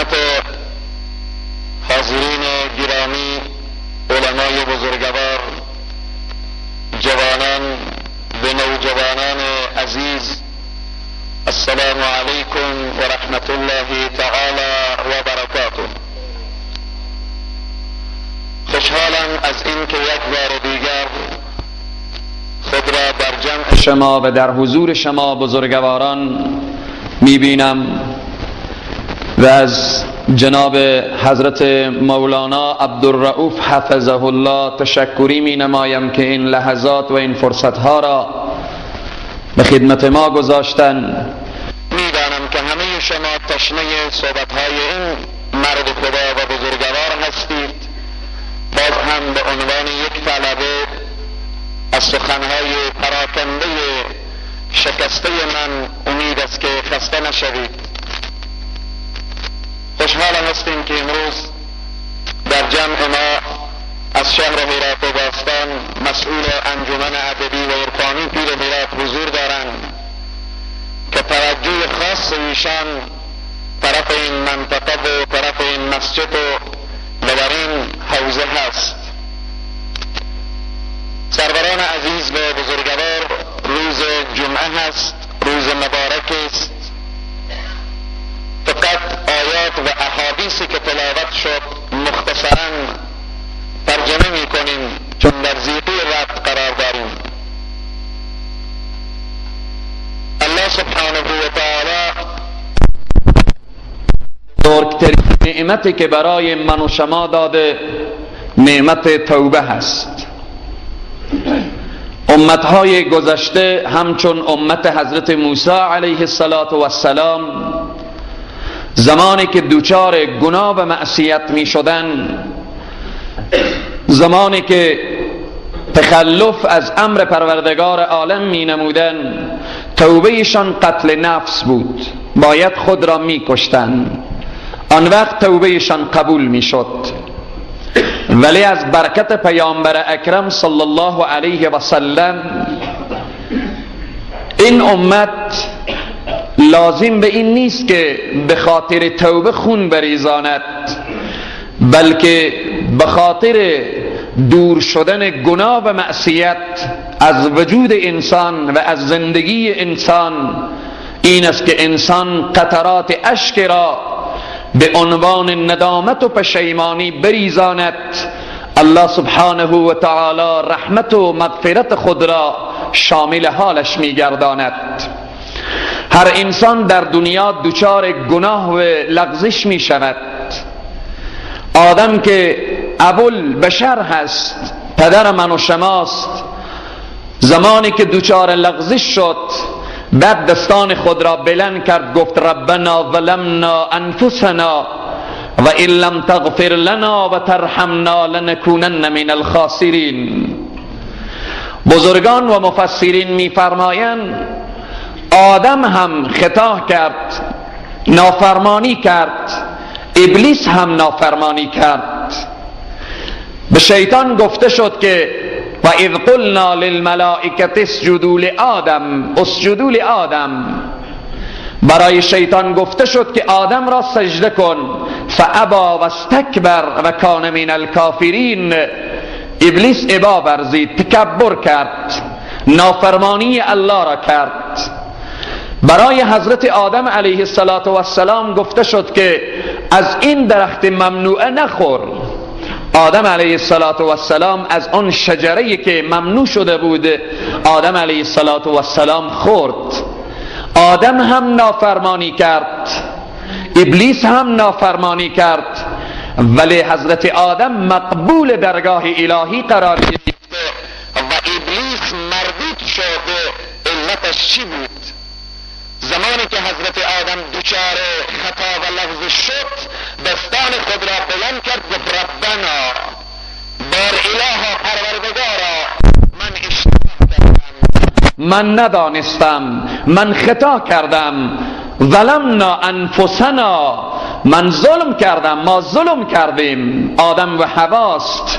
خدمت حاضرین گرامی، علمای بزرگوار، جوانان و نوجوانان عزیز، السلام علیکم و رحمت الله تعالی و برکاته. خوشحالم از اینکه یک بار دیگر خود را در جمع شما و در حضور شما بزرگواران میبینم و از جناب حضرت مولانا عبدالرؤوف حفظه الله تشکری می نمایم که این لحظات و این فرصتها را به خدمت ما گذاشتن. میدانم که همه شما تشنه صحبتهای این مرد خدا و بزرگوار هستید. باز هم به عنوان یک طلبه از سخنهای پراکنده شکسته من امید است که خسته نشوید. خوشحالم هستیم که امروز در جمع ما از شهر هرات باستان مسئول انجمن ادبی و عرفانی پیر هرات حضور دارند که توجه خاص ایشان طرف این منطقه و طرف این مسجد و در این حوزه هست. سروران عزیز و بزرگوار، روز جمعه هست، روز مبارک است. فقط آیات و احادیثی که تلاوت شد مختصرا ترجمه می کنیم چون در زیقی وقت قرار داریم. الله سبحانه و تعالی بزرگترین نعمتی که برای من و شما داده نعمت توبه هست. امتهای گذشته همچون امت حضرت موسی علیه السلام زمانی که دوچار گناه و معصیت می شدن، زمانی که تخلف از امر پروردگار عالم می نمودن، توبهشان قتل نفس بود، باید خود را می کشتن. آن وقت توبهشان قبول می شد. ولی از برکت پیامبر اکرم صلی الله علیه و سلم این امت لازم به این نیست که به خاطر توبه خون بریزاند، بلکه به خاطر دور شدن گناه و معصیت از وجود انسان و از زندگی انسان این است که انسان قطرات اشک را به عنوان ندامت و پشیمانی بریزاند. الله سبحانه و تعالی رحمت و مغفرت خود را شامل حالش میگرداند. هر انسان در دنیا دچار گناه و لغزش می شود. آدم که ابوالبشر هست، پدر من و شماست، زمانی که دچار لغزش شد بعد دستان خود را بلند کرد، گفت ربنا ظلمنا انفسنا و ان لم تغفر لنا و ترحمنا لنکونن من الخاسرین. بزرگان و مفسرین میفرمایند آدم هم خطا کرد، نافرمانی کرد، ابلیس هم نافرمانی کرد. به شیطان گفته شد که و اذ قلنا للملائکة اسجدوا لآدم اسجدوا لآدم. برای شیطان گفته شد که آدم را سجده کن، فابا و استکبر و کان من الکافرین. ابلیس ابا ورزید، تکبر کرد، نافرمانی الله را کرد. برای حضرت آدم علیه السلام گفته شد که از این درخت ممنوعه نخور. آدم علیه السلام از آن شجره‌ای که ممنوع شده بود آدم علیه السلام خورد. آدم هم نافرمانی کرد، ابلیس هم نافرمانی کرد، ولی حضرت آدم مقبول درگاه الهی قرار گرفت و ابلیس مردود شد. علتش چی بود؟ زمانی که حضرت آدم دچار خطا و لغزش شد دستان خود را بلند کرد، گفت ربنا، بار الها پروردگارا، من اشتباه کردم، من ندانستم، من خطا کردم، ظلمنا انفسنا، من ظلم کردم، ما ظلم کردیم، آدم و حواست.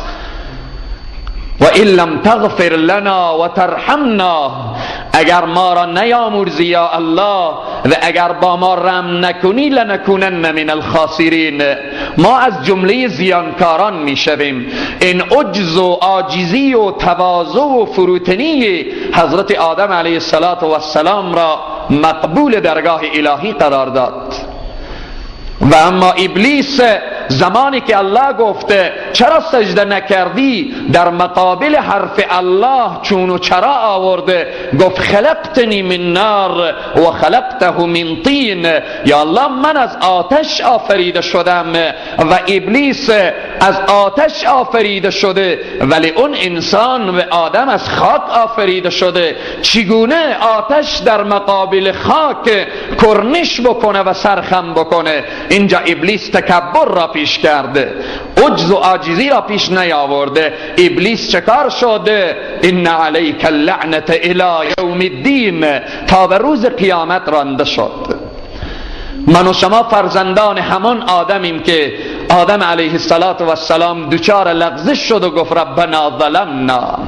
و ان لم تغفر لنا و ترحمنا، اگر ما را نیامرزی یا الله و اگر با ما رحم نکنی لنکونن من الخاسرین، ما از جمله زیانکاران میشویم. این عجز و عاجزی و تواضع و فروتنی حضرت آدم علیه السلام را مقبول درگاه الهی قرار داد. و اما ابلیس زمانی که الله گفته چرا سجده نکردی، در مقابل حرف الله چون و چرا آورده، گفت خلقتنی من نار و خلقته من طین، یا الله من از آتش آفریده شدم و ابلیس از آتش آفریده شده، ولی اون انسان و آدم از خاک آفریده شده. چگونه آتش در مقابل خاک کرنش بکنه و سرخم بکنه؟ اینجا ابلیس تکبر را پیش کرده، عجز و عاجزی را پیش نیاورده. ابلیس چکار شده؟ ان علیک اللعنة الی یوم الدین، تا به روز قیامت رانده شد. من و شما فرزندان همان آدمیم که آدم علیه السلام دچار لغزش شد و گفت ربنا ظلمنا.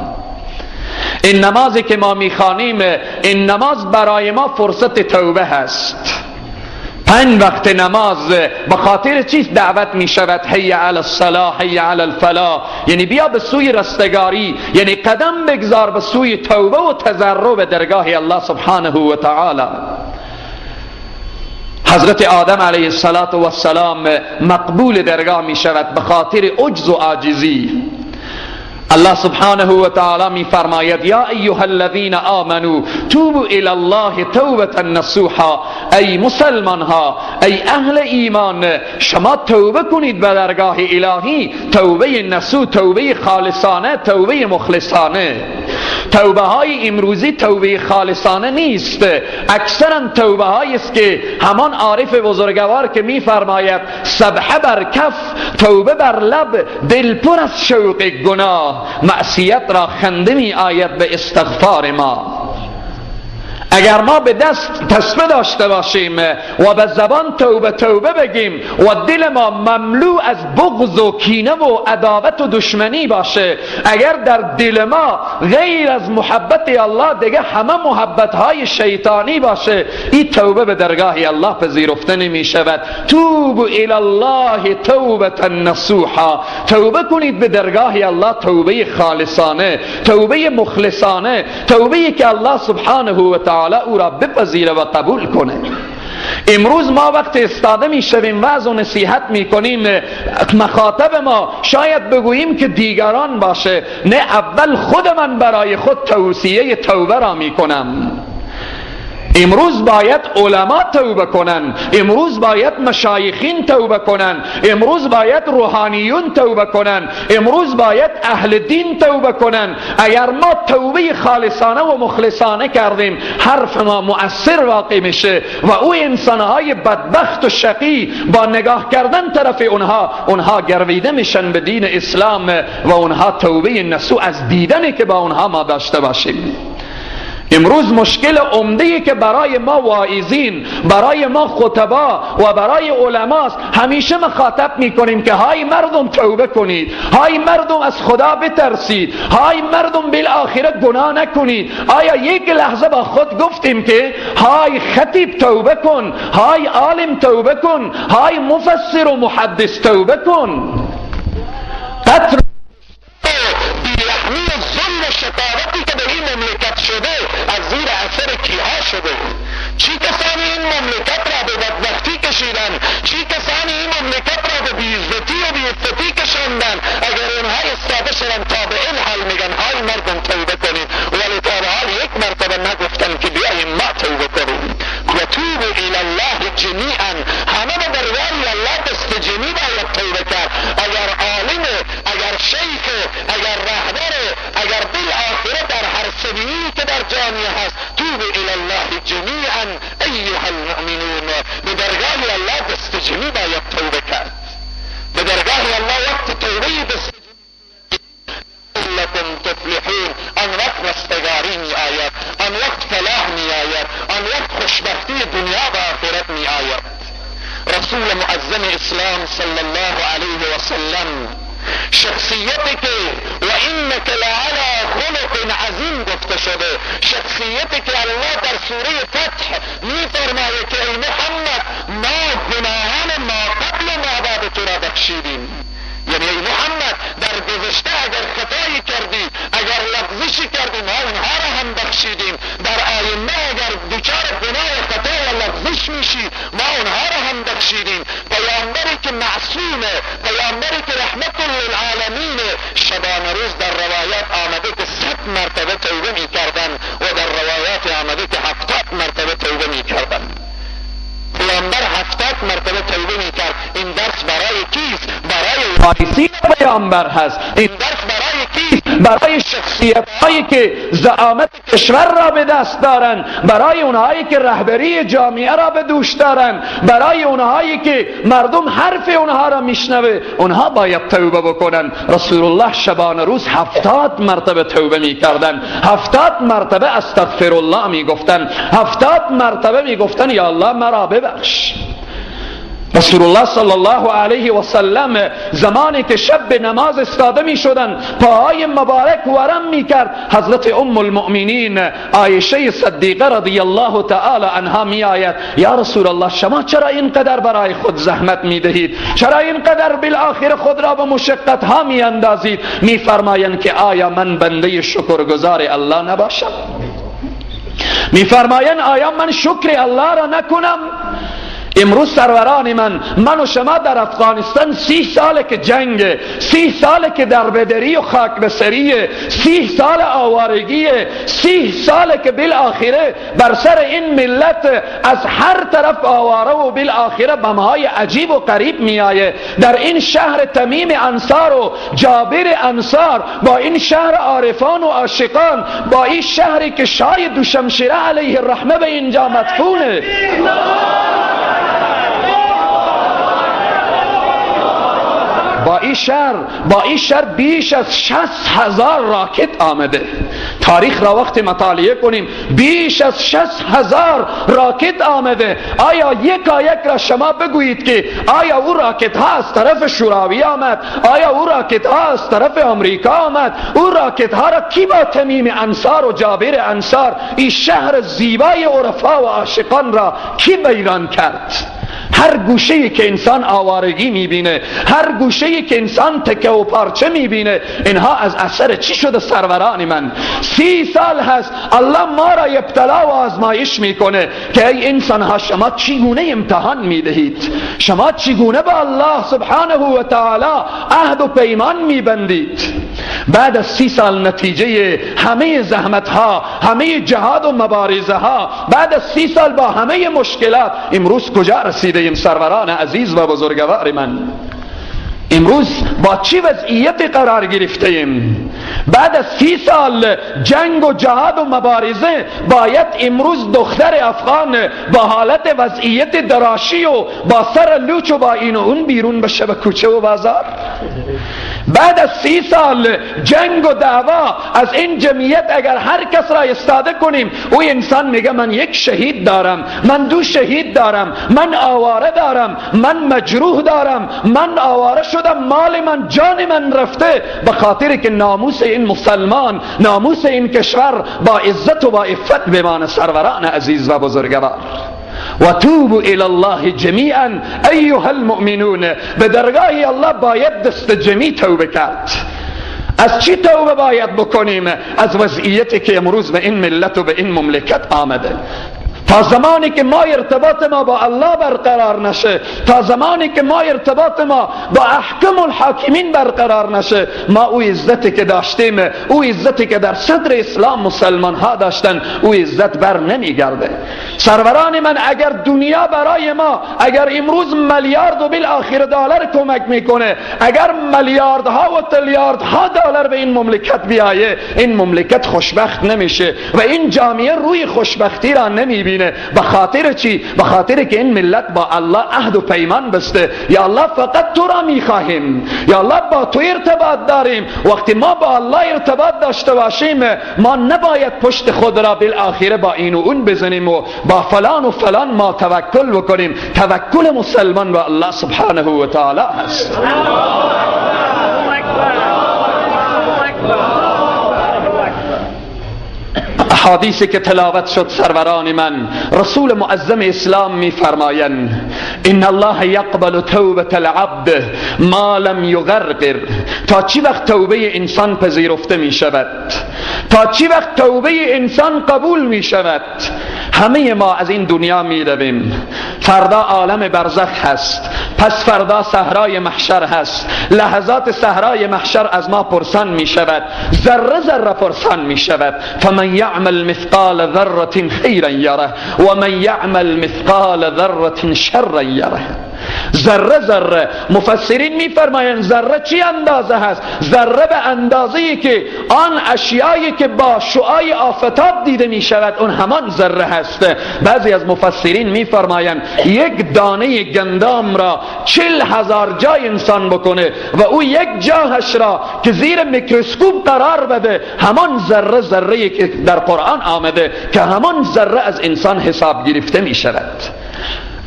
این نمازی که ما میخوانیم، این نماز برای ما فرصت توبه هست. 5 وقت نماز به خاطر چیز دعوت می شود؟ حی علی الصلاح، حی علی الفلاح، یعنی بیا به سوی رستگاری، یعنی قدم بگذار به سوی توبه و تضرع به درگاه الله سبحانه و تعالی. حضرت آدم علیه السلام مقبول درگاه می شود به خاطر عجز و عاجزی. الله سبحانه و تعالی می فرماید یا ایها الذین آمنوا توبوا الی الله توبة نصوحا، ای مسلمان ها، ای اهل ایمان، شما توبه کنید به درگاه الهی، توبه نصوح، توبه خالصانه، توبه مخلصانه. توبه های امروزی توبه خالصانه نیست، اکثرا توبه هایی است که همان عارف بزرگوار که می فرماید سبحه بر کف توبه بر لب، دل پر از شوق گناه، معصیت را خنده می آید به استغفار ما. اگر ما به دست تسبیح داشته باشیم و به زبان توبه توبه بگیم و دل ما مملو از بغض و کینه و عداوت و دشمنی باشه، اگر در دل ما غیر از محبت الله دیگه همه محبت های شیطانی باشه، این توبه به درگاه الله پذیرفته نمی شود. توبوا الی الله توبة نصوحا، توبه کنید به درگاه الله توبه خالصانه، توبه مخلصانه، توبه که الله سبحانه و تعالی او را بپذیره و قبول کنه. امروز ما وقت استاده میشویم، وعظ و نصیحت میکنیم، مخاطب ما شاید بگوییم که دیگران باشه، نه، اول خود من برای خود توصیه توبه را میکنم. امروز باید علما توبه کنن، امروز باید مشایخین توبه کنن، امروز باید روحانیون توبه کنن، امروز باید اهل دین توبه کنن. اگر ما توبه خالصانه و مخلصانه کردیم، حرف ما مؤثر واقع میشه و او انسانهای بدبخت و شقی با نگاه کردن طرف اونها گرویده میشن به دین اسلام و اونها توبه نصوح از دیدنی که با اونها ما داشته باشیم. امروز مشکل عمده‌ای که برای ما واعظین، برای ما خطبا و برای علماست، همیشه مخاطب میکنیم که های مردم توبه کنید، های مردم از خدا بترسید، های مردم بالآخره گناه نکنید. آیا یک لحظه با خود گفتیم که های خطیب توبه کن، های عالم توبه کن، های مفسر و محدث توبه کن؟ قتل، بی‌رحمی و ظلم و شقاوتی که به این مملکت شده از زیر اثر کیها شده؟ چی کسانی این مملکت را به بدبختی کشیدن؟ چی کسانی این مملکت را به بی‌عزتی و بی‌عفتی کشاندن؟ اگر اونها استاده شدن تا به این حال میگن های مردم توبه کنید، ولی تا به حال یک مرتبه نگفتن که بیاییم ما توبه کنیم. و توبوا الی الله جمیعا، همه به درگاه الله دست جمعی باید توبه کرد. اگر عالم، اگر شیخ، اگر رهبر، اگر بالآخره در هر سبیلی که در جامعه هست، توبوا الی الله جمیعا ایها المؤمنون، به درگاه الله دست جمعی باید توبه کرد. به درگاه الله وقت توبه دست لکم تفلحون، آن وقت رستگاری می آید، آن وقت فلاح می آید، آن وقت خوشبختی دنیا و آخرت می آید. رسول معظم اسلام صلی الله علیه و سلم شخصیتی که و انک لعلی خلق عظیم گفته شده، شخصیتی که الله در سوره فتح میفرماید که ای محمد ما گناهان ما قبل و ما بعد تو را بخشیدیم. یعنی ای محمد در گذشته اگر خطایی کردی، اگر لغزشی کردی، ما اونها را هم بخشیدیم. در آینده اگر دچار گناه و خطا و لغزش میشی، ما اونها را هم بخشیدیم. پیامبری که معصومه، پیامبری که رحمت للعالمین، شبانه روز در روایات آمده که 100 مرتبه توبه میکردن و در روایات آمده که 70 مرتبه توبه میکردن. پیامبر 70 مرتبه توبه میکرد. این درس برای کیست؟ برای وارثین پیامبر هست. این درس برای کیست؟ برای شخصیت هایی که زعامت کشور را به دست دارن، برای اونهایی که رهبری جامعه را به دوش دارن، برای اونهایی که مردم حرف اونها را میشنوه، اونها باید توبه بکنن. رسول الله شبانه روز 70 مرتبه توبه میکردن، 70 مرتبه استغفر الله میگفتن، 70 مرتبه میگفتن یا الله مرا ببخش. رسول الله صلی الله علیه و سلم زمانی که شب به نماز استاده می شدن، پاهای مبارک ورم می کرد. حضرت ام المؤمنین عایشه صدیقه رضی الله تعالی عنها می آید، یا رسول الله شما چرا اینقدر برای خود زحمت می دهید؟ چرا اینقدر بالآخر خود را به مشقت ها می اندازید؟ می فرمایند که آیا من بنده شکرگزار الله نباشم؟ می فرمایند آیا من شکر الله را نکنم؟ امروز سروران من و شما در افغانستان 30 ساله که جنگ، 30 ساله که دربدری و خاک بسریه، 30 سال آوارگیه، 30 ساله که بالآخره بر سر این ملت از هر طرف آواره و بالآخره بمهای عجیب و قریب میایه. در این شهر تمیم انصار و جابر انصار، با این شهر عارفان و عاشقان، با این شهری که شای دوشمشیره علیه الرحمه به اینجا مدفونه، با این شهر بیش از 60,000 راکت آمده. تاریخ را وقت مطالعه کنیم، بیش از 60,000 راکت آمده. آیا یکا یک را شما بگویید که آیا او راکت ها از طرف شوروی آمد؟ آیا او راکت ها از طرف آمریکا آمد؟ او راکت ها را کی با تمیم انصار و جابر انصار، این شهر زیبای عرفا و عاشقان را کی ویران کرد؟ هر گوشه‌ای که انسان آوارگی میبینه، هر گوشه‌ای که انسان تکه و پارچه میبینه، اینها از اثر چی شده سروران من؟ 30 سال هست الله ما را ابتلا و آزمایش میکنه که ای انسانها شما چگونه امتحان میدهید، شما چگونه با الله سبحانه و تعالی عهد و پیمان میبندید. بعد از 30 سال نتیجه همه زحمت ها، همه جهاد و مبارزه ها، بعد از 30 سال با همه مشکلات، امروز کجا رسیده ایم سروران عزیز و بزرگوار من؟ امروز با چی وضعیت قرار گرفته ایم؟ بعد از 30 سال جنگ و جهاد و مبارزه باید امروز دختر افغان با حالت وضعیت دراشی و با سر لوچ و با این و اون بیرون بشه به کوچه و بازار؟ بعد از 30 سال جنگ و دعوا از این جمعیت اگر هر کس را استاده کنیم، او انسان میگه من یک شهید دارم، من 2 شهید دارم، من آواره دارم، من مجروح دارم، من آواره شدم، مال من، جان من رفته، به خاطر که ناموس این مسلمان، ناموس این کشور با عزت و با عفت بمانه. سروران عزیز و بزرگوار، و توبوا الی الله جمیعا ایها المؤمنون، به درگاه الله باید دست جمعی توبه کرد. از چی توبه باید بکنیم؟ از وضعیتی که امروز به این ملت و به این مملکت آمده. تا زمانی که ما ارتباط ما با الله برقرار نشه، تا زمانی که ما ارتباط ما با احکم الحاکمین برقرار نشه، ما او عزتی که داشتیم، او عزتی که در صدر اسلام مسلمان ها داشتن، او عزت بر نمیگرده. سروران من، اگر دنیا برای ما، اگر امروز میلیارد و بالآخر دلار کمک میکنه، اگر میلیاردها و تریلیاردها دلار به این مملکت بیایه، این مملکت خوشبخت نمیشه و این جامعه روی خوشبختی را نمیبینه. به خاطر چی؟ به خاطر که این ملت با الله عهد و پیمان بسته. یا الله فقط تو را میخواهیم، یا الله با تو ارتباط داریم. وقتی ما با الله ارتباط داشته باشیم، ما نباید پشت خود را بالآخره با این و اون بزنیم و با فلان و فلان ما توکل بکنیم. توکل مسلمان با الله سبحانه و تعالی هست. احادیثی که تلاوت شد سروران من، رسول معظم اسلام میفرمایند ان الله یقبل توبة العبد ما لم یغرغر. تا چی وقت توبه انسان پذیرفته می شود؟ تا چی وقت توبه انسان قبول می شود؟ همه ما از این دنیا می رویم، فردا عالم برزخ هست، پس فردا صحرای محشر هست. لحظات صحرای محشر از ما پرسان می شود، ذره ذره پرسان می شود. فمن یعمل مثقال ذره خیرا یره و من یعمل مثقال ذره شرا یره. ذره ذره، مفسرین میفرمایند ذره چی اندازه هست؟ ذره به اندازه‌ای که آن اشیایی که با شعاع آفتاب دیده می شود اون همان ذره هست. بعضی از مفسرین میفرمایند یک دانه گندم را 40,000 جای انسان بکنه و او یک جاهش را که زیر میکروسکوپ قرار بده، همان ذره ذره‌ای که در قرآن آمده که همان ذره از انسان حساب گرفته می شود.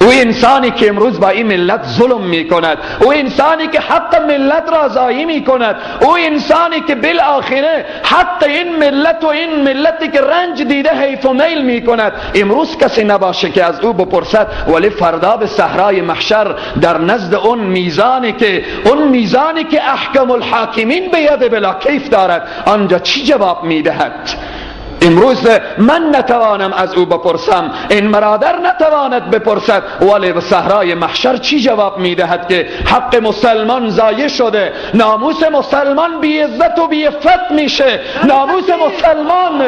او انسانی که امروز با این ملت ظلم می کند، او انسانی که حق ملت را ضایع می کند، او انسانی که بالآخره حق این ملت و این ملتی که رنج دیده حیف و میل می کند، امروز کسی نباشه که از او بپرسد، ولی فردا به صحرای محشر در نزد اون میزانی که احکم الحاکمین به ید بلا کیف دارد، آنجا چی جواب می دهد؟ امروز من نتوانم از او بپرسم، این برادر نتواند بپرسد، ولی به صحرای محشر چی جواب میدهد که حق مسلمان ضایع شده، ناموس مسلمان بی عزت و بی عفت میشه، ناموس مسلمان.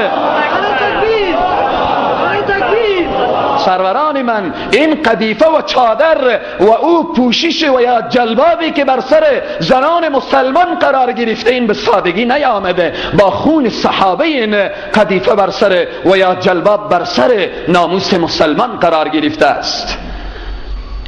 سروران من، این قدیفه و چادر و او پوشش و یا جلبابی که بر سر زنان مسلمان قرار گرفته، این به سادگی نیامده، با خون صحابه این قدیفه بر سر و یا جلباب بر سر ناموس مسلمان قرار گرفته است.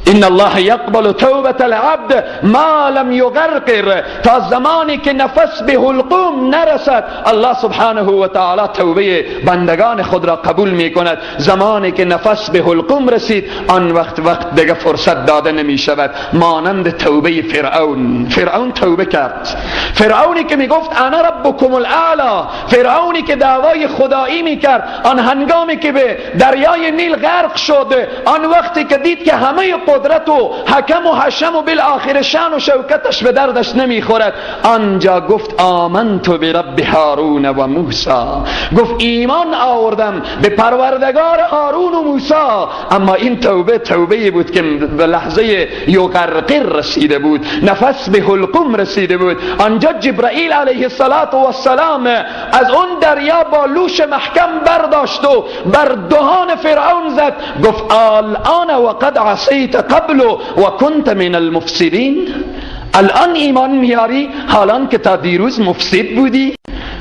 ان الله یقبل توبة العبد ما لم یغرقر. تا زمانی که نفس به حلقوم نرسد الله سبحانه و تعالی توبه بندگان خود را قبول می کند. زمانی که نفس به حلقوم رسید آن وقت دیگه فرصت داده نمی شود. مانند توبه فرعون. فرعون توبه کرد، فرعونی که می گفت انا ربکم الاعلی، فرعونی که دعوای خدایی می کرد، آن هنگامی که به دریای نیل غرق شد، آن وقتی که دید که همه قدرت و حکم و حشم و بالآخر شان و شوکتش به دردش نمیخورد، آنجا گفت آمنت برب هارون و موسی، گفت ایمان آوردم به پروردگار هارون و موسی. اما این توبه توبه بود که به لحظه یغرقر رسیده بود، نفس به حلقوم رسیده بود. آنجا جبرائیل علیه السلام از اون دریا با لوش محکم برداشت و بر دهان فرعون زد، گفت الان وقد عصیت قبل و کنت من المفسدین. الان ایمان میاری، حالان که تا دیروز مفسد بودی،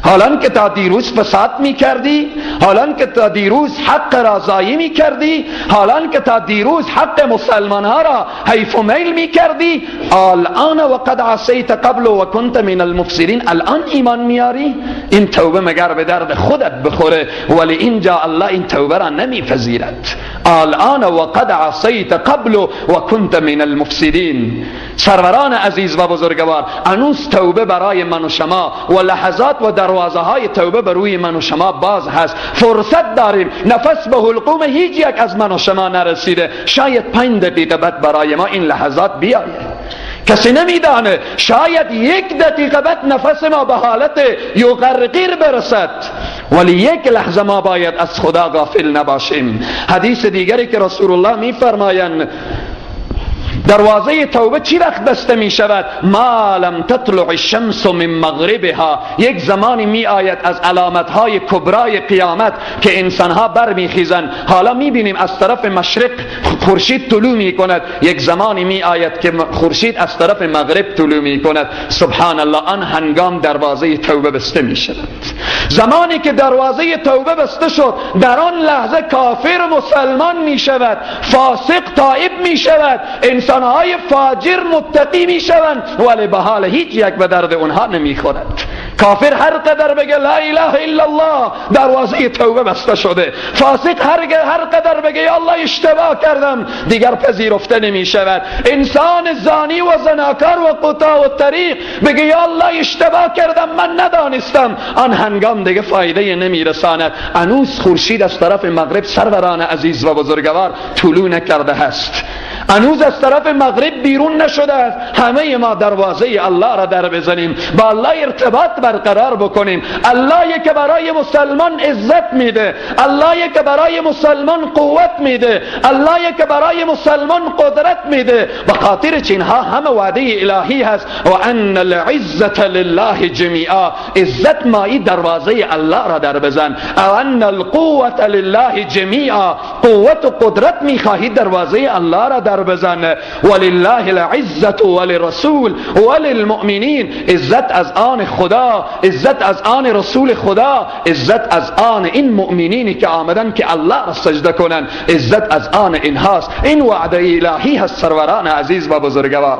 حالان که تا دیروز فساد میکردی، حالان که تا دیروز حق را ضایع میکردی، حالان که تا دیروز حق مسلمان ها را حیف و میل میکردی. الان وقد عصیت قبل و کنت من المفسدین، الان ایمان میاری؟ این توبه مگر به درد خودت بخوره، ولی اینجا الله این توبه را نمیپذیرد. الان وقد عصیت قبل و کنت من المفسدین. سروران عزیز و بزرگوار، هنوز توبه برای من و شما و لحظات و دروازه های توبه بر روی من و شما باز هست. فرصت داریم، نفس به حلقوم هیچ یک از من و شما نرسیده. شاید 5 دقیقه بعد برای ما این لحظات بیاید، کسی نمیدانه. شاید 1 دقیقه بعد نفس ما به حالت یغرقیر برسد، ولی یک لحظه ما باید از خدا غافل نباشیم. حدیث دیگری که رسول الله میفرمایند دروازه توبه چی وقت بسته می شود؟ ما لم تطلع الشمس من مغربها. یک زمانی می آید از علامتهای کبرای قیامت که انسانها بر می خیزند. حالا می بینیم از طرف مشرق خورشید طلوع می کند، یک زمانی می آید که خورشید از طرف مغرب طلوع می کند. سبحان الله، آن هنگام دروازه توبه بسته می شود. زمانی که دروازه توبه بسته شد، در آن لحظه کافر مسلمان می شود، فاسق تائب می شود، انسانهای فاجر متقی می شوند، ولی به حال هیچ یک به درد اونها نمی خورد. کافر هر قدر بگه لا اله الا الله، دروازه توبه بسته شده. فاسق هر قدر بگه یا الله اشتباه کردم، دیگر پذیرفته نمی شود. انسان زانی و زناکار و قطاع و طریق بگه یا الله اشتباه کردم، من ندانستم، آن هنگام دیگه فایده نمی رساند. هنوز خورشید از طرف مغرب سروران عزیز و بزرگوار طلوع نکرده است، هنوز از طرف مغرب بیرون نشده است. همه ما دروازه الله را در بزنیم، با الله ارتباط برقرار بکنیم. الله که برای مسلمان عزت میده، الله که برای مسلمان قوت میده، الله که برای مسلمان قدرت میده. به خاطر چینها همه وعده الهی هست. و ان العزة لله جمیعا، عزت مایی دروازه الله را در بزن. و ان القوة لله جمیعا، قوت و قدرت میخواهی دروازه الله را در بزن. ولله العزة وللرسول وللمؤمنین، عزت از آن خدا، عزت از آن رسول خدا، عزت از آن این مؤمنینی که آمدن که الله را سجده کنن، عزت از آن اینهاست. این وعده الهی هست سروران عزیز و بزرگوار.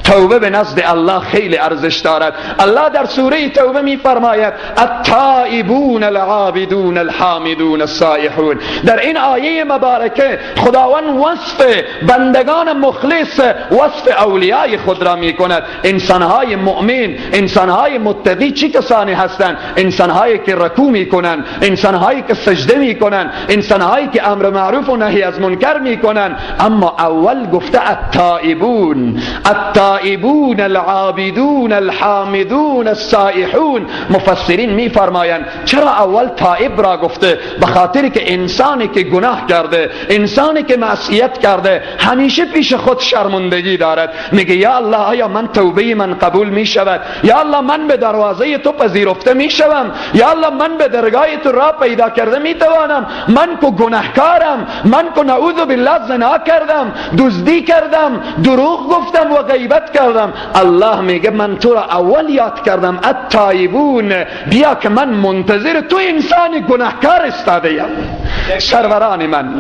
توبه به نزد الله خیلی ارزش دارد. الله در سوره توبه می فرماید التائبون العابدون الحامدون السائحون. در این آیه مبارکه خداوند وصف بندگان مخلص، وصف اولیای خود را می کند. انسانهای مؤمن، انسانهای متقی چی کسانی هستند؟ انسانهایی که رکوع می کنند، انسانهایی که سجده می کنند، انسانهایی که امر معروف و نهی از منکر می کنند. اما اول گفته التائبون، التائبون العابدون الحامدون السائحون. مفسرین می فرمایند چرا اول تائب را گفته؟ به خاطر که انسانی که گناه کرده، انسانی که معصیت کرده، همیشه پیش خود شرمندگی دارد. میگه یا الله آیا من توبه من قبول می شود؟ یا الله من به دروازه تو پذیرفته می شوم؟ یا الله من به درگاه تو راه پیدا کرده می توانم؟ من کو گناهکارم، من کو نعوذ بالله زنا کردم، دزدی کردم، دروغ گفتم و غیبت کردم. الله میگه من تو را اول یاد کردم، التائبون، بیا که من منتظر تو انسان گناهکار استاده ام. سروران من،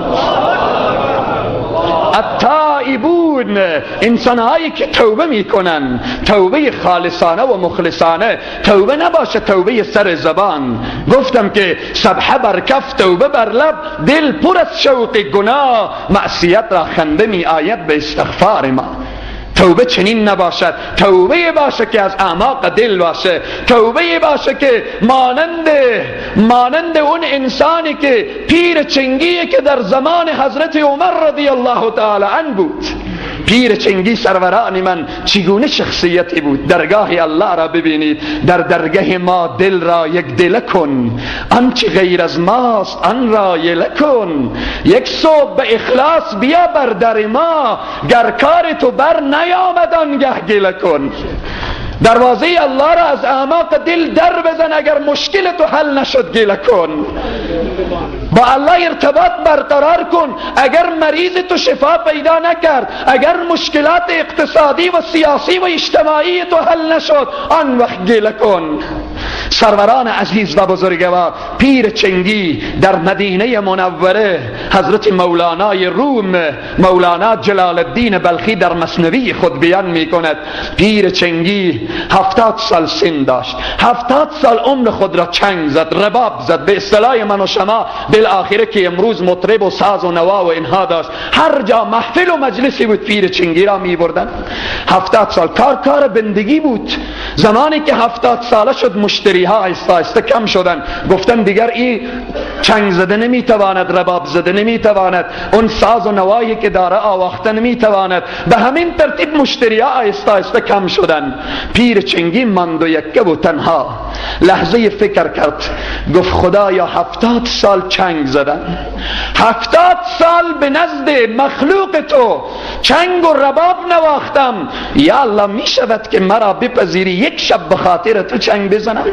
التائبون، انسانهایی که توبه میکنن، توبه خالصانه و مخلصانه. توبه نباشه توبه سر زبان. گفتم که سبحه بر کف توبه بر لب، دل پر از شوق گناه، معصیت را خنده می آید به استغفار ما. توبه چنین نباشد، توبه باشه که از اعماق دل باشه، توبه باشه که مانند اون انسانی که پیر چنگیه که در زمان حضرت عمر رضی الله تعالی عنه بود. پیر چنگی سروران من چگونه شخصیتی بود؟ درگاه الله را ببینید، در درگه ما دل را یک دله کن، آنچه غیر از ماست آن را یله کن. یک صبح به اخلاص بیا بر در ما، گر کار تو بر نیامد آنگه گله کن. دروازه الله را از اعماق دل در بزن، اگر مشکل تو حل نشد گله کن. با الله ارتباط برقرار کن، اگر مریض تو شفا پیدا نکرد، اگر مشکلات اقتصادی و سیاسی و اجتماعی تو حل نشد، آن وقت گله کن. سروران عزیز و بزرگوار، پیر چنگی در مدینه منوره، حضرت مولانای روم، مولانا جلال الدین بلخی در مثنوی خود بیان می کند پیر چنگی 70 سال سن داشت، 70 سال عمر خود را چنگ زد، رباب زد، به اصطلاح من و شما بالآخره که امروز مطرب و ساز و نوا و اینها داشت. هر جا محفل و مجلسی بود پیر چنگی را می بردن. 70 سال کار بندگی بود. زمانی که 70 ساله شد مشتری ها آهسته آهسته کم شدن، گفتن دیگر این چنگ زده نمیتواند، رباب زده نمیتواند، اون ساز و نوایی که داره آواخته نمیتواند. به همین ترتیب مشتری ها آهسته آهسته کم شدن. پیر چنگی ماند و یکه و تنها. لحظه فکر کرد، گفت خدایا 70 سال چنگ زدن، 70 سال به نزد مخلوق تو چنگ و رباب نواختم، یا الله می شود که مرا بپذیری یک شب به خاطر تو چنگ بزنم؟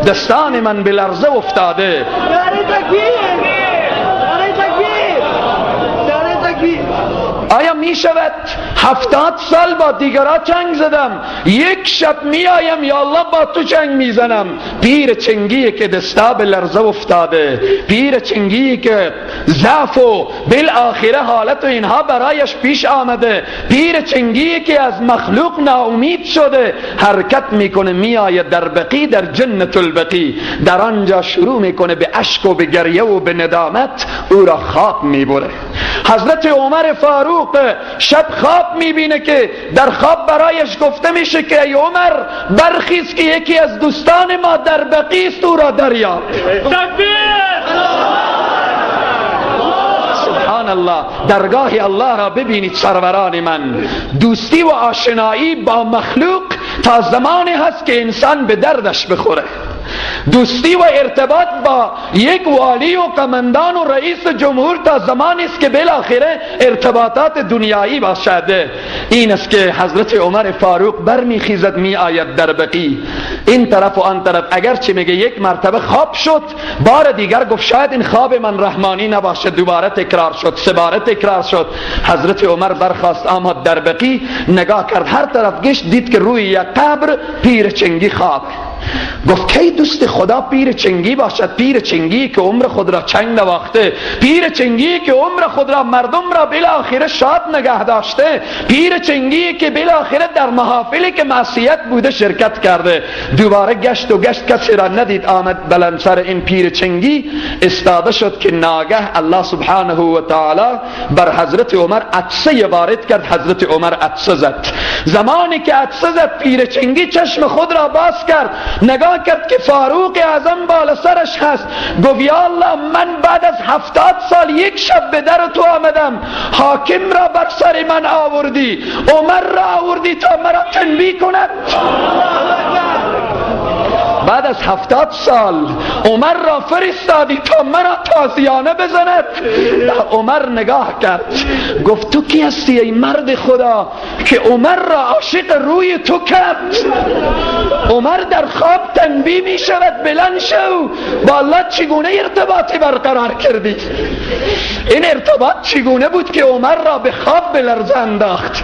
دستان من به لرزه افتاده. آیا می شود 70 سال با دیگرها چنگ زدم، یک شب می آیم یا الله با تو چنگ می زنم؟ پیر چنگی که دستا به لرزه افتاده، پیر چنگی که ضعف و بالآخره حالت و اینها برایش پیش آمده، پیر چنگی که از مخلوق ناامید شده، حرکت میکنه میآید در بقی، در جنت البقی، در آنجا شروع میکنه به اشک و به گریه و به ندامت، او را خواب میبره. حضرت عمر فاروق شب خواب میبینه که در خواب برایش گفته میشه که ای عمر برخیز که یکی از دوستان ما در بقی است، او را دریاب. سبحان الله، درگاه الله را ببینید سروران من. دوستی و آشنایی با مخلوق تا زمانی هست که انسان به دردش بخوره. دوستی و ارتباط با یک والی و قمندان و رئیس جمهور تا زمانی است که بالاخره ارتباطات دنیایی باشد. این است که حضرت عمر فاروق برمیخیزد می آید در بقی، این طرف و آن طرف. اگرچه میگه یک مرتبه خواب شد، بار دیگر گفت شاید این خواب من رحمانی نباشد، دوباره تکرار شد، سه باره تکرار شد. حضرت عمر برخاست آمد در بقی، نگاه کرد هر طرف گشت، دید که روی یک قبر پیر چنگی خواب. گفت کی دوست خدا پیر چنگی باشد؟ پیر چنگی که عمر خود را چنگ نواخته، پیر چنگی که عمر خود را مردم را بالاخره شاد نگه داشته، پیر چنگی که بالاخره در محافلی که معصیت بوده شرکت کرده. دوباره گشت و گشت کسی را ندید، آمد بلند سر این پیر چنگی استاده شد که ناگه الله سبحانه و تعالی بر حضرت عمر عطسه وارد کرد. حضرت عمر عطسه زد. زمانی که عطسه زد پیر چنگی چشم خود را باز کرد، نگاه کرد که فاروق اعظم بالا سرش هست. گفت یا الله من بعد از 70 سال یک شب به در تو آمدم، حاکم را بر سر من آوردی، عمر را آوردی تا مرا تنبیه کند. بعد از 70 سال عمر را فرستادی تا مرا تازیانه بزند. عمر نگاه کرد، گفت تو کی هستی ای مرد خدا که عمر را عاشق روی تو کرد؟ عمر در خواب تنبیه می شود، بلند شو، با الله چگونه ارتباطی برقرار کردی؟ این ارتباط چگونه بود که عمر را به خواب به لرزه انداخت؟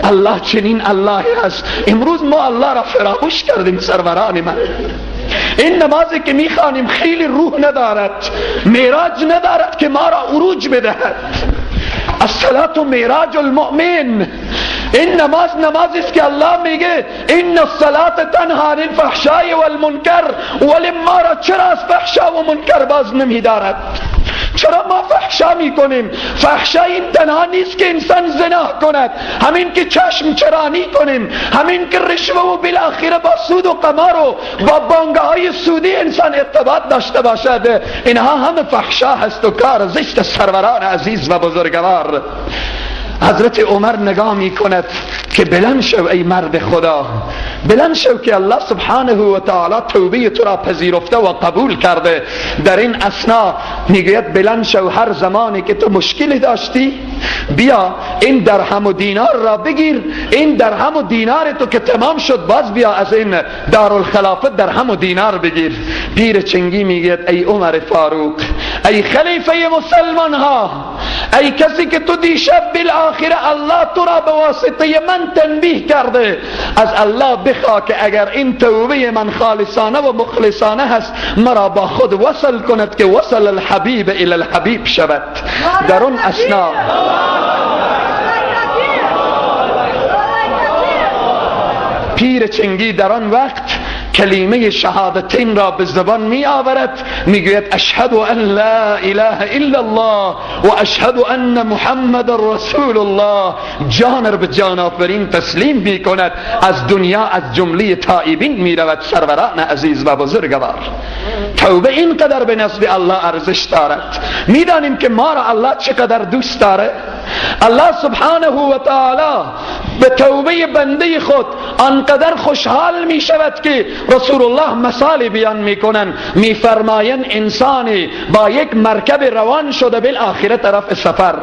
الله چنین الله هست. امروز ما الله را فراموش کردیم سروران من. این نمازی که میخوانیم خیلی روح ندارد، معراج ندارد که ما را عروج بدهد. الصلاة معراج المؤمن. این نماز نمازی است که الله میگه ان الصلاة تنها عن الفحشاء والمنکر، ولی ما را چرا از فحشا و منکر باز نمیدارد؟ چرا ما فحشا میکنیم؟ فحشا این تنها نیست که انسان زنا کند، همین که چشم چرانی کنیم، همین که رشوه و بالاخره با سود و قمار و با بانگه های سودی انسان ارتباط داشته باشد، اینها همه فحشا هست و کار زشت سروران عزیز و بزرگوار. حضرت عمر نگاه می کند که بلند شو ای مرد خدا، بلند شو که الله سبحانه و تعالی توبه تو را پذیرفته و قبول کرده. در این اثنا میگوید بلند شو، هر زمانی که تو مشکلی داشتی بیا این درهم و دینار را بگیر، این درهم و دینار تو که تمام شد باز بیا از این دارالخلافه درهم و دینار بگیر. پیر چنگی میگوید ای عمر فاروق، ای خلیفه مسلمان ها، ای کسی که تو دیشب بالآخره الله تو را به واسطه من تنبیه کرده، از الله بخوا که اگر این توبه من خالصانه و مخلصانه هست مرا با خود وصل کند که وصل الحبیب الی الحبیب شود. در اون اثنا پیر چنگی در آن وقت کلمه شهادتین را به زبان می آورد، میگوید اشهد ان لا اله الا الله و اشهد ان محمد رسول الله. جان را به جان آفرین تسلیم می کند، از دنیا از جمله تائبین می رود. سروران عزیز و بزرگوار، توبه اینقدر به نزد الله ارزش دارد. میدانیم که ما را الله چقدر دوست داره. الله سبحانه و تعالی به توبه بنده خود آنقدر خوشحال می شود که رسول الله مثال بیان می کنن، می فرمایند انسانی با یک مرکب روان شده بالآخره طرف سفر،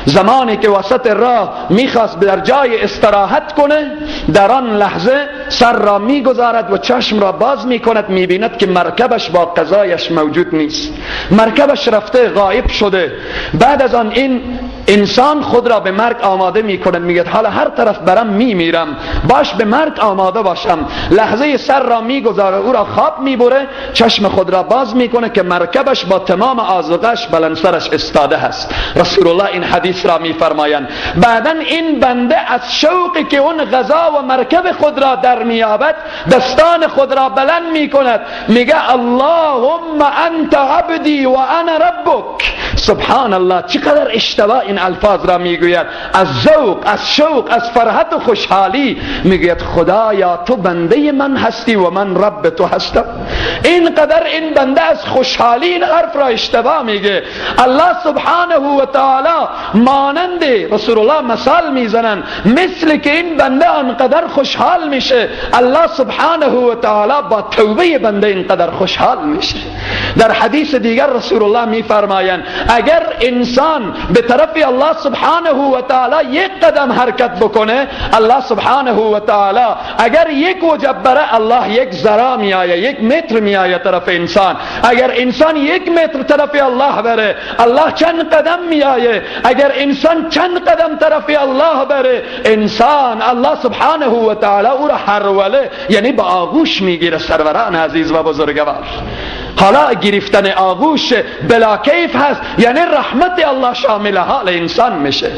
زمانی که وسط راه میخواست در جای استراحت کنه، در آن لحظه سر را میگذارد و چشم را باز میکند، میبیند که مرکبش با قضایش موجود نیست، مرکبش رفته غایب شده. بعد از آن این انسان خود را به مرگ آماده میکند، میگه حالا هر طرف برم میمیرم، باش به مرگ آماده باشم. لحظه سر را میگذاره، او را خواب میبره، چشم خود را باز میکنه که مرکبش با تمام آذوقه‌اش بلند سرش استاده هست. رسول الله این حدیث را میفرمایند. بعدا این بنده از شوقی که اون غذا و مرکب خود را در میابد، دستان خود را بلند میکند، میگه اللهم انت عبدی و انا ربک. سبحان الله، چقدر اشتباه این الفاظ را میگوید، از ذوق، از شوق، از فرحت و خوشحالی میگوید خدایا تو بنده من هستی و من رب تو هستم. اینقدر این بنده از خوشحالی این حرف را اشتباه میگه. الله سبحانه و تعالی مانند رسول الله مثال میزنن، مثل که این بنده انقدر خوشحال میشه، الله سبحانه و تعالی با توبه بنده اینقدر خوشحال میشه. در حدیث دیگر رسول الله میفرمایند اگر انسان به طرف الله سبحانه و تعالی یک قدم حرکت بکنه، الله سبحانه و تعالی اگر یک وجب بره، الله یک ذره میآید، یک متر میآید طرف انسان. اگر انسان یک متر طرف الله بره، الله چند قدم میآید. اگر انسان چند قدم طرف الله بره، انسان الله سبحانه و تعالی او را هروله، یعنی با آغوش میگیره. سروران عزیز و بزرگوار، حالا گرفتن آغوش بلا کیف هست، یعنی رحمت الله شامل حال انسان میشه.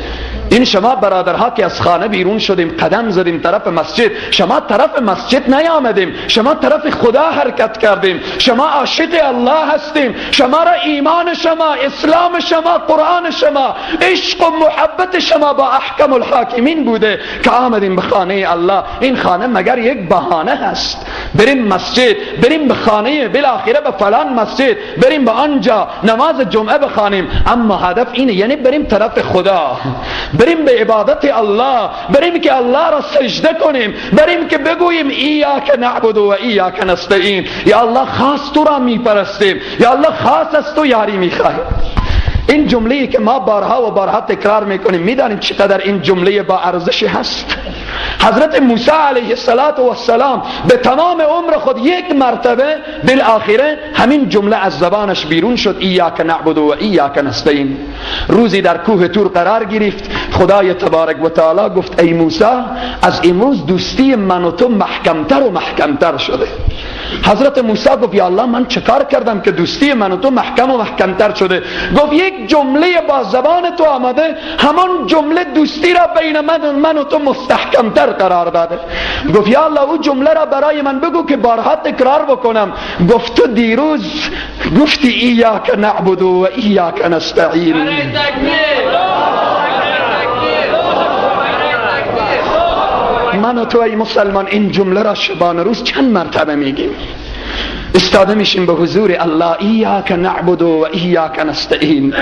این شما برادرها که از خانه بیرون شدیم، قدم زدیم طرف مسجد، شما طرف مسجد نیامدیم، شما طرف خدا حرکت کردیم، شما عاشق الله هستیم، شما را ایمان شما، اسلام شما، قرآن شما، عشق و محبت شما با احکم الحاکمین بوده که آمدیم به خانه الله. این خانه مگر یک بهانه هست؟ بریم مسجد، بریم به خانه، بالاخره به فلان مسجد، بریم به آنجا نماز جمعه بخوانیم، اما هدف اینه، یعنی بریم طرف خدا، بریم به عبادت الله، بریم که الله را سجده کنیم، بریم که بگوییم ایاک نعبد و ایاک نستعین، یا الله خاص تو را میپرستیم، یا الله خاص از تو یاری میخواهیم. این جمله‌ای که ما بارها و بارها تکرار میکنیم، میدانیم چقدر این جمله با ارزش هست. حضرت موسی علیه السلام به تمام عمر خود یک مرتبه بالاخره همین جمله از زبانش بیرون شد، ایاک نعبد و ایاک نستعین. روزی در کوه طور قرار گرفت، خدای تبارک و تعالی گفت ای موسی، از امروز دوستی من و تو محکمتر و محکمتر شده. حضرت موسی گفت یا الله من چکار کردم که دوستی من و تو محکم و محکمتر شده؟ گفت یک جمله با زبان تو آمده، همان جمله دوستی را بین من و تو مستحکمتر قرار داده. گفت یا الله او جمله را برای من بگو که بارها تکرار بکنم. گفت تو دیروز گفتی ایاک نعبد و ایاک نستعین. من و تو ای مسلمان این جمله را شبانه روز چند مرتبه میگیم؟ استاده میشیم به حضور الله، ایاک نعبد و ایاک نستعین.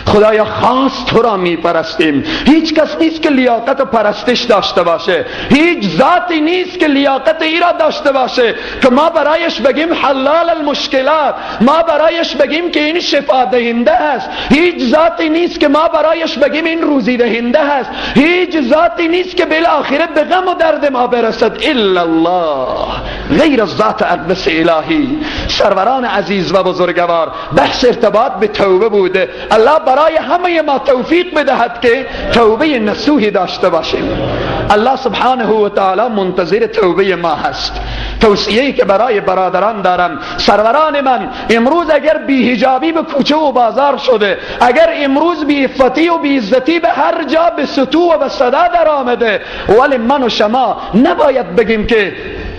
خدایا خاص تو را میپرستیم، هیچ کس نیست که لیاقت و پرستش داشته باشه، هیچ ذاتی نیست که لیاقت ای را داشته باشه که ما برایش بگیم حلال المشکلات، ما برایش بگیم که این شفا دهنده است. هیچ ذاتی نیست که ما برایش بگیم این روزی دهنده است. هیچ ذاتی نیست که بالاخره به غم و درد ما برسد الا الله، غیر از ذات اقدس الهی. سروران عزیز و بزرگوار، بحث ارتباط به توبه بوده. الله برای همه ما توفیق بدهد که توبه نصوحی داشته باشیم. الله سبحانه و تعالی منتظر توبه ما هست. توصیه‌ای که برای برادران دارم، سروران من، امروز اگر بی‌حجابی به کوچه و بازار شده، اگر امروز بی‌عفتی و بی‌عزتی به هر جا به سطوح و به صدا در آمده، ولی من و شما نباید بگیم که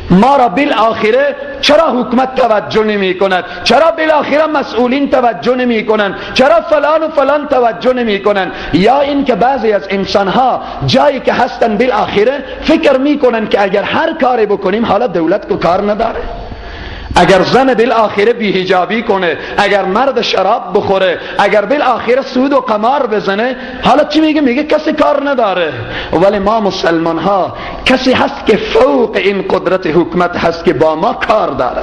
ما را بالآخره چرا حکومت توجه نمی کند، چرا بالاخره مسئولین توجه نمی کنند، چرا فلان و فلان توجه نمی کنند. یا این که بعضی از انسانها جایی که هستن بالاخره فکر می کنند که اگر هر کاری بکنیم حالا دولت کو کار نداره. اگر زن بالاخره بی‌حجابی کنه، اگر مرد شراب بخوره، اگر بالاخره سود و قمار بزنه، حالا چی میگه؟ میگه کسی کار نداره. ولی ما مسلمان ها کسی هست که فوق این قدرت حکومت هست که با ما کار داره.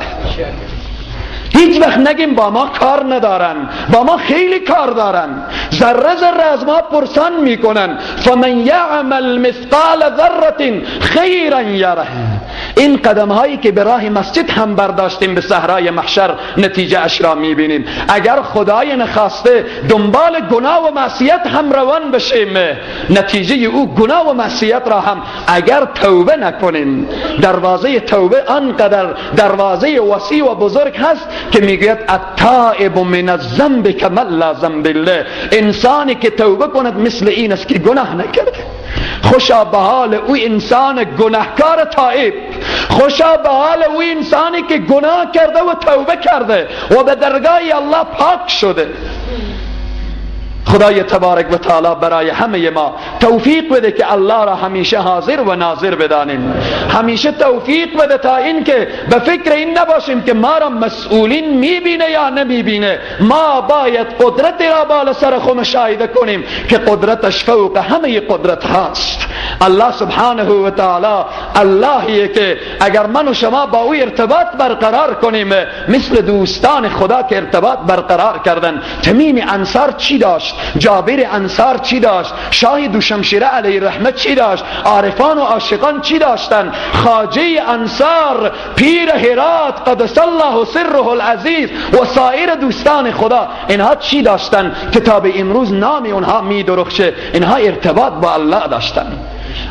هیچ وقت نگیم با ما کار ندارن، با ما خیلی کار دارن، ذره ذره از ما پرسان میکنن. فمن یعمل مثقال ذره خیرا یره. این قدم هایی که به راه مسجد هم برداشتیم به صحرای محشر نتیجه اش را میبینیم. اگر خدای نخواسته دنبال گناه و معصیت هم روان بشیم، نتیجه او گناه و معصیت را هم اگر توبه نکنیم، دروازه توبه آنقدر دروازه وسیع و بزرگ هست که میگوید التائب من الذنب کمن لا ذنب له، انسانی که توبه کند مثل این است که گناه نکرده. خوشا به حال او انسان گناهکار تائب، خوشا به حال او انسانی که گناه کرده و توبه کرده و به درگاه الله پاک شده. خدای تبارک و تعالی برای همه ما توفیق بده که الله را همیشه حاضر و ناظر بدانیم، همیشه توفیق بده تا اینکه به فکر این نباشیم که ما را مسئولین میبینه یا نمیبینه. ما باید قدرت را بالا سر خود مشاهده کنیم که قدرتش فوق همه قدرت هاست. الله سبحانه و تعالی اللهیه که اگر من و شما با او ارتباط برقرار کنیم، مثل دوستان خدا که ارتباط برقرار کردن. تمیم انصار چی داشت؟ جابر انصار چی داشت؟ شاه دوشمشیره علیه رحمت چی داشت؟ عارفان و عاشقان چی داشتن؟ خواجه انصار، پیر هرات قدس الله سره العزیز و سایر دوستان خدا، اینها چی داشتن که تا به امروز نام اونها می درخشه؟ اینها ارتباط با الله داشتن.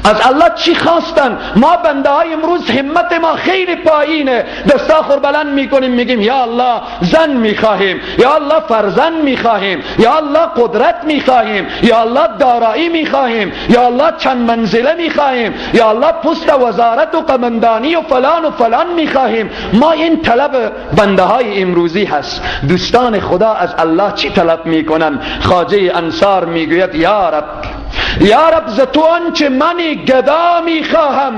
از الله چی خواستن؟ ما بنده های امروز همت ما خیلی پایینه، دستا خور بلند میکنیم میگیم یا الله زن میخواهیم، یا الله فرزند میخواهیم، یا الله قدرت میخواهیم، یا الله دارایی میخواهیم، یا الله چند منزله میخواهیم، یا الله پست وزارت و قمندانی و فلان و فلان میخواهیم. ما این طلب بنده های امروزی هست. دوستان خدا از الله چی طلب میکنن؟ خواجه انصار میگوید یا رب، یا رب ز تو آنچه منی گدا میخواهم.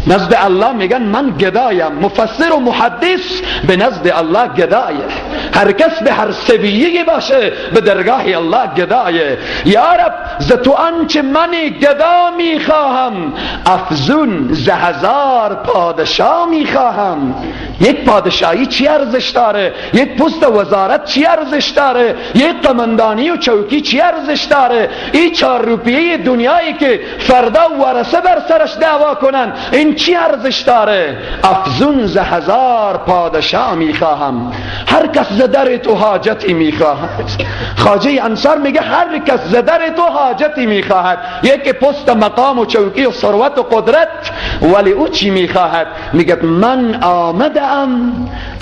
نزد الله میگن من گدایم. مفسر و محدث به نزد الله گدایه، هر کس به هر سویه باشه به درگاه الله گدایه. یا رب ز تو آنچه منی گدا میخواهم، افزون ز هزار پادشاه میخواهم. یک پادشاهی چی ارزش داره؟ یک پست وزارت چی ارزش داره؟ یک قمندانی و چوکی چی ارزش داره؟ این 4 روپیه دنیایی که فردا ورثه بر سرش دعوا کنن، این چی ارزش داره؟ افزون ز هزار پادشاه میخواهم، هر کس ز در تو حاجتی میخواهد. خواجه انصار میگه هر کس ز در تو حاجتی میخواهد، یک پست مقام و چوکی و ثروت و قدرت، ولی او چی میخواهد؟ میگه من آمدم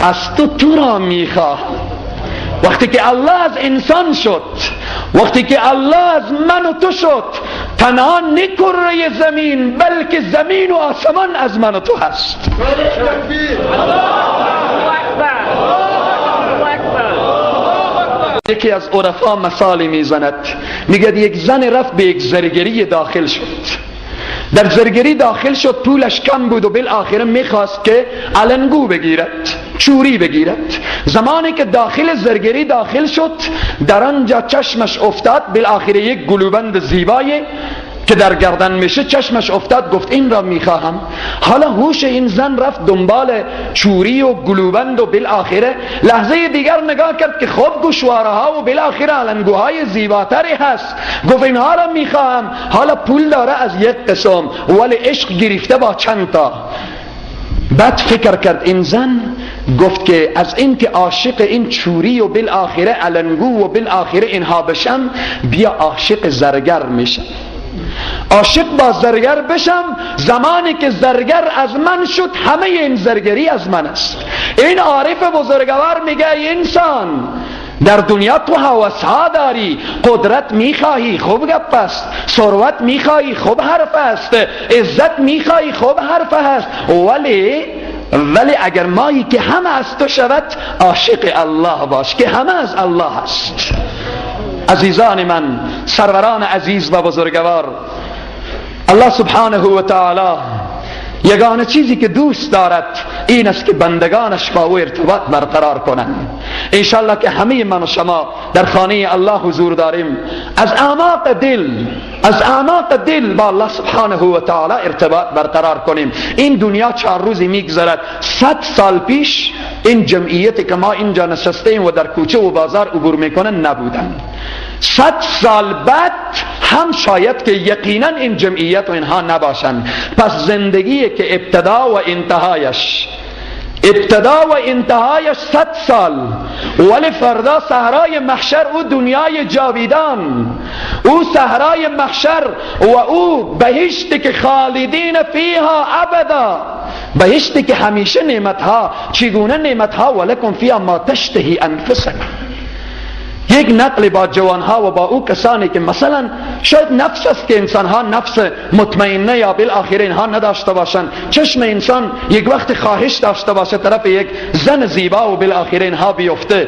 از تو تو را میخواهم. وقتی که الله از انسان شد، وقتی که الله از من و تو شد، تنها نه کره زمین بلکه زمین و آسمان از من و تو هست. یکی از عرفا مثالی میزند، میگه یک زن رفت به یک زرگری داخل شد. در زرگری داخل شد، پولش کم بود و بالاخره میخواست که علنگو بگیرد، چوری بگیرد. زمانی که داخل زرگری داخل شد، در آنجا چشمش افتاد بالاخره یک گلوبند زیبایی که در گردن میشه، چشمش افتاد، گفت این را میخواهم. حالا هوش این زن رفت دنبال چوری و گلوبند و بالاخره لحظه دیگر نگاه کرد که خب گوشواره ها و بالاخره علنگوهای زیباتری هست، گفت اینها را میخواهم. حالا پول داره از یک قسم، ولی عشق گرفته با چند تا. بعد فکر کرد این زن، گفت که از این که عاشق این چوری و بالاخره علنگو و بالاخره اینها بشم، بیا عاشق زرگر میشم، عاشق با زرگر بشم. زمانی که زرگر از من شد، همه این زرگری از من است. این عارف بزرگوار میگه انسان در دنیا تو هوس‌ها داری، قدرت میخواهی، خوب گپ است، ثروت میخواهی، خوب حرف است، عزت میخواهی، خوب حرف است، ولی اگر مایی که همه از تو شود، عاشق الله باش که همه از الله است. عزیزان من، سروران عزیز و بزرگوار، الله سبحانه و تعالی یگانه چیزی که دوست دارد این است که بندگانش با او ارتباط برقرار کنند. انشالله که همه من و شما در خانه الله حضور داریم، از اعماق دل، از اعماق دل با الله سبحانه و تعالی ارتباط برقرار کنیم. این دنیا 4 روزی میگذرد. 100 سال پیش این جمعیتی که ما اینجا نشستیم و در کوچه و بازار عبور میکنن نبودن. 100 سال بعد هم شاید که یقینا این جمعیت و اینها نباشن. پس زندگی که ابتدا و انتهایش، ابتدا و انتهایش 100 سال، ولی فردا صحرای محشر، او دنیای جاویدان، او صحرای محشر و او بهشتی که خالدین فیها ابدا، بهشتی که همیشه نعمتها، چگونه نعمتها، ولکم فیها ما تشتهی انفسکم. یک نقل با جوانها و با او کسانی که مثلا شاید نفس است که انسانها نفس مطمئنه یا بالآخره اینها نداشته باشند، چشم انسان یک وقت خواهش داشته باشه طرف یک زن زیبا و بالآخره اینها بیفته.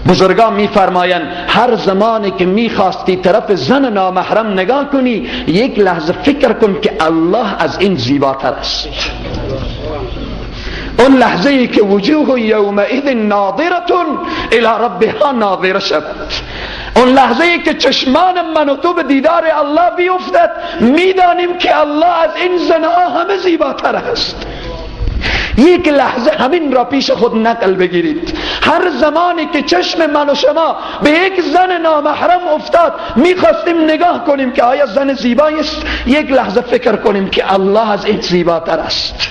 بزرگان میفرمایند هر زمانی که میخواستی طرف زن نامحرم نگاه کنی، یک لحظه فکر کن که الله از این زیباتر است. اون لحظه ای که وجوه یومئذ ناظرة الی ربها ناظره شود، اون لحظه ای که چشمان من و تو به دیدار الله بیفتد، میدانیم که الله از این زنها همه زیباتر است. یک لحظه همین را پیش خود نقل بگیرید. هر زمانی که چشم من و شما به یک زن نامحرم افتاد، میخواستیم نگاه کنیم که آیا زن زیبایی است، یک لحظه فکر کنیم که الله از این زیباتر است.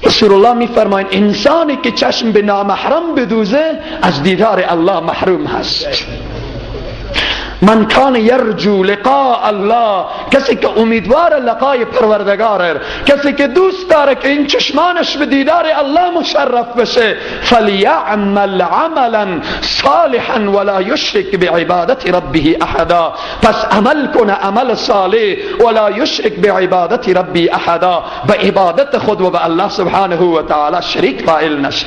رسول الله میفرمایند انسانی که چشم به نامحرم بدوزه از دیدار الله محروم هست. من کان یرجو لقاء الله، کسی که امیدوار لقای پروردگاره، کسی که دوست داره که این چشمانش به دیدار الله مشرف بشه، فلیعمل عملا صالحا ولا یشرک بعبادت ربه احدا. پس عمل کنه عمل صالح، ولا یشرک بعبادت ربی احدا، به عبادت خود و به الله سبحانه و تعالی شریک قائل نشه.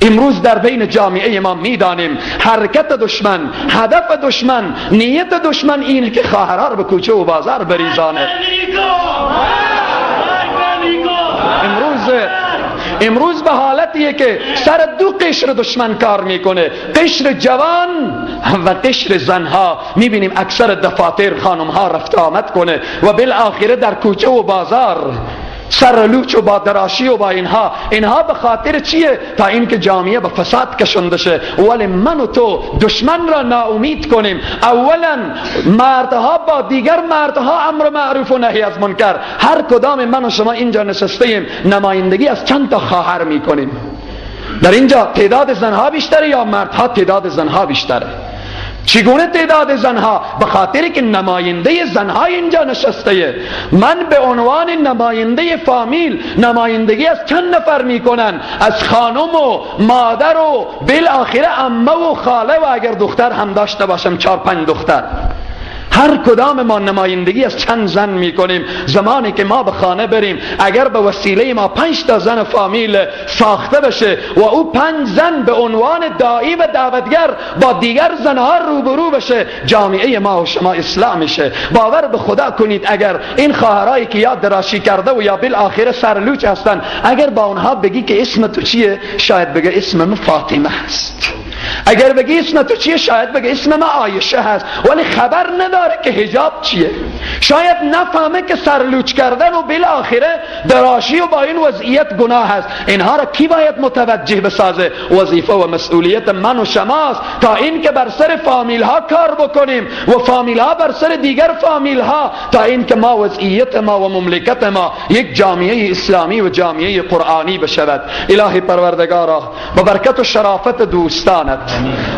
امروز در بین جامعه ما میدانیم حرکت دشمن، هدف دشمن، نیت دشمن اینه که خواهرها رو به کوچه و بازار بریزانه. امروز به حالتیه که سر دو قشر دشمن کار میکنه، قشر جوان و قشر زنها. میبینیم اکثر دفاتر خانمها رفت آمد کنه و بالآخره در کوچه و بازار سر لوچ و با دراشی و با اینها. اینها به خاطر چیه؟ تا اینکه جامعه به فساد کشنده شه. ولی من و تو دشمن را ناامید کنیم. اولا مردها با دیگر مردها امر معروف و نهی از منکر. هر کدام من و شما اینجا نشسته ایم نمایندگی از چند تا خواهر میکنیم. در اینجا تعداد زنها بیشتره یا مردها؟ تعداد زنها بیشتره. چگونه تعداد زنها؟ به خاطر که نماینده زنها اینجا نشسته. من به عنوان نماینده فامیل نمایندگی از چند نفر میکنن؟ از خانم و مادر و بالاخره عمه و خاله و اگر دختر هم داشته باشم 4-5 دختر. هر کدام ما نمایندگی از چند زن میکنیم. زمانی که ما به خانه بریم، اگر به وسیله ما 5 تا زن فامیل ساخته بشه و او 5 زن به عنوان داعی و دعوتگر با دیگر زنها روبرو بشه، جامعه ما و شما اصلاح میشه. باور به خدا کنید اگر این خواهرایی که یا دراشی کرده و یا بالآخره سرلوچ هستن، اگر با اونها بگی که اسم تو چیه، شاید بگه اسم من فاطمه هست. اگر بگی اسم تو چیه، شاید بگه اسم من عایشه هست، ولی خبر نداره که حجاب چیه. شاید نفهمه که سرلوچ کردن و بالاخره دراشی و با این وضعیت گناه هست. اینها را کی باید متوجه بسازه؟ وظیفه و مسئولیت من و شماست تا اینکه بر سر فامیل ها کار بکنیم و فامیل ها بر سر دیگر فامیل ها، تا اینکه ما وضعیت ما و مملکت ما یک جامعه اسلامی و جامعه قرآنی بشود. الهی پروردگارا، با برکت و شرافت دوستانت،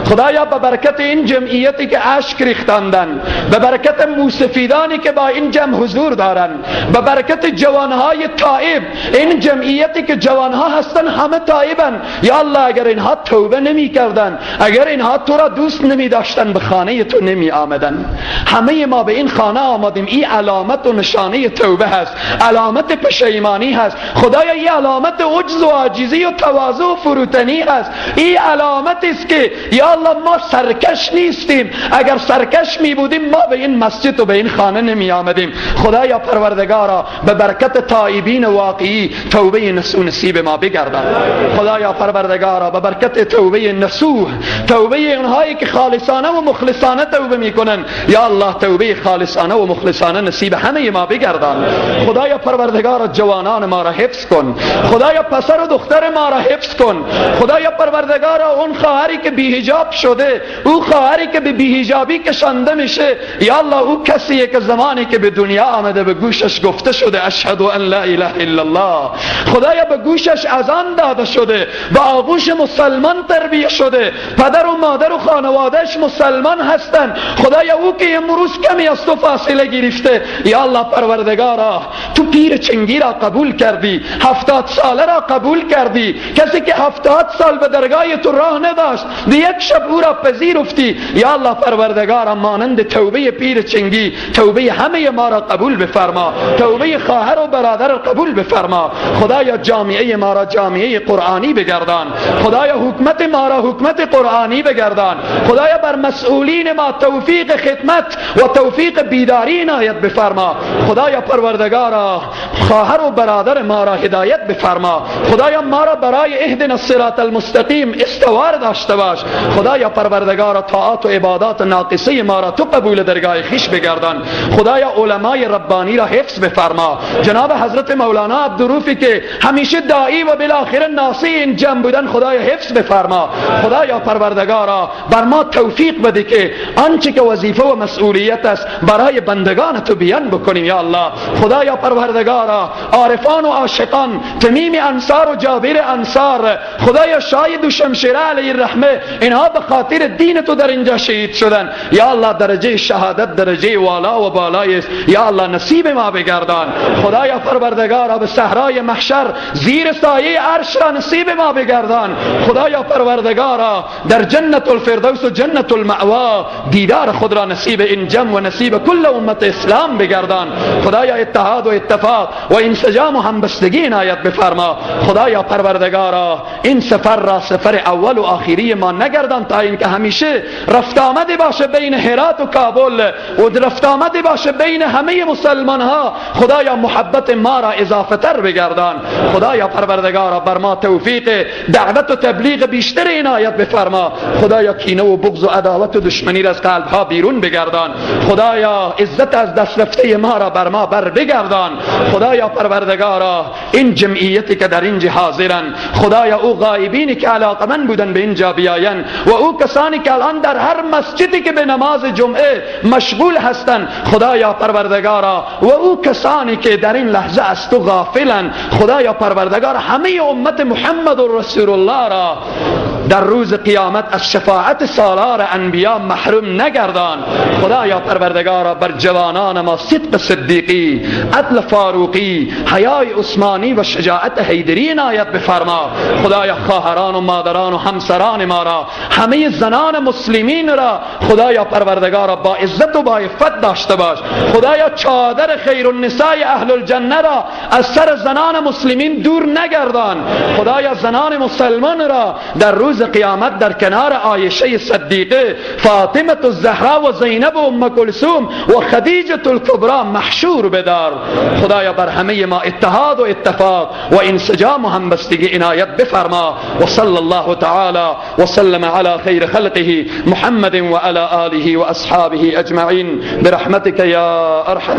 خدایا به برکت این جمعیتی که اشک ریختاندن، به برکت موسفیدانی که با این جمع حضور دارن، به برکت جوانهای تائب، این جمعیتی که جوانها هستن همه تائبن. یا الله اگر اینها توبه نمی کردن، اگر اینها تو را دوست نمی داشتن، به خانه تو نمی آمدن. همه ما به این خانه آمدیم، این علامت و نشانه توبه هست، علامت پشیمانی هست. خدایا این علامت عجز و عاجزی و تواضع و فروتنی هست. این علامت است که یا الله ما سرکش نیستیم. اگر سرکش می بودیم ما به این مسجد و به این خانه نمی آمدیم. خدایا پروردگارا به برکت تائبین واقعی توبه نصوح نصیب ما بگردان. خدایا پروردگارا به برکت توبه نصوح، توبه اونهایی که خالصانه و مخلصانه توبه میکنن، یا الله توبه خالصانه و مخلصانه نصیب همه ما بگردان. خدایا پروردگارا جوانان ما را حفظ کن. خدایا پسر و دختر ما را حفظ کن. خدایا پروردگارا اون خواهری که بی‌حجاب شده، او خواهری که به بی‌حجابی کشانده میشه، یا الله او کسیه که زمانی که به دنیا آمده به گوشش گفته شده اشهد ان لا اله الا الله، خدایا به گوشش اذان داده شده، به آغوش مسلمان تربیه شده، پدر و مادر و خانوادهش مسلمان هستن، خدایا او که امروز کمی از تو فاصله گرفته، یا الله پروردگارا تو پیر چنگی را قبول کردی، 70 ساله را قبول کردی، کسی که 70 سال به درگاه تو راه نداشت یک شب او را پذیرفتی، یا الله پروردگارا مانند توبه پیر چنگی توبه همه ما را قبول بفرما، توبه خواهر و برادر را قبول بفرما. خدایا جامعه ما را جامعه قرآنی بگردان، خدایا حکومت ما را حکومت قرآنی بگردان، خدایا بر مسئولین ما توفیق خدمت و توفیق بیداری عنایت بفرما. خدایا پروردگارا خواهر و برادر ما را هدایت بفرما، خدایا ما را برای اهدنا الصراط المستقیم استوار داشته باش. خدایا پروردگارا طاعات و عبادات ناقصه ما را تو قبول درگاه خویش بگردان. خدایا علمای ربانی را حفظ بفرما، جناب حضرت مولانا عبدالروفی که همیشه داعی و بالاخره ناصح این جمع بودن خدایا حفظ بفرما. خدایا پروردگارا بر ما توفیق بده که آنچه که وظیفه و مسئولیت است برای بندگان تو بیان بکنیم یا الله. خدایا پروردگارا عارفان و عاشقان، تمیم انصار و جابر انصار، خدایا شاید و شمشیره علیه الرحمه، اینها به خاطر دین تو در اینجا شهید شدن، یا الله درجه شهادت درجه والا و بالای است، یا الله نصیب ما بگردان. خدایا پروردگارا به صحرای محشر زیر سایه عرش را نصیب ما بگردان. خدایا پروردگارا در جنت الفردوس و جنت المأوا دیدار خود را نصیب این جمع و نصیب کل امت اسلام بگردان. خدایا اتحاد و اتفاق و انسجام و همبستگی عنایت بفرما. خدایا پروردگارا این سفر را سفر اول و آخری ما نگردان تا اینکه همیشه رفت آمد باشه بین هرات و کابل و رفت آمد باشه بین همه مسلمان ها. خدایا محبت ما را اضافه تر بگردان. خدایا پروردگارا بر ما توفیق دعوت و تبلیغ بیشتر عنایت بفرما. خدایا کینه و بغض و عداوت و دشمنی را از قلب ها بیرون بگردان. خدایا عزت از دست رفته ما را بر ما بر بگردان. خدایا پروردگارا این جمعیتی که در اینجا حاضرن، خدایا او غایبینی که علاقمند بودن به اینجا بیاین و او کسانی که الان در هر مسجدی که به نماز جمعه مشغول هستند، خدایا پروردگارا و او کسانی که در این لحظه از تو غافلن، خدایا پروردگار همه امت محمد رسول الله را در روز قیامت از شفاعت سالار انبیا محروم نگردان. خدایا پروردگارا بر جوانان ما صدق صدیقی، عدل فاروقی، حیای عثمانی و شجاعت حیدری عنایت بفرما. خدایا خواهران و مادران و همسران ما را، همه زنان مسلمین را خدایا پروردگارا با عزت و با عفت داشته باش. خدایا چادر خیر النساء اهل الجنه را از سر زنان مسلمین دور نگردان. خدایا زنان مسلمان را در روز قیامت در کنار عایشه صدیقه، فاطمه الزهرا و زینب و ام کلثوم و خدیجه الکبرى محشور بدار. خدایا بر همه ما اتحاد و اتفاق و انسجام و همبستگی عنایت بفرما. و صلی الله تعالی و سلم علی خیر خلقه محمد و علی آله و اصحابه اجمعین برحمتک یا ارحم.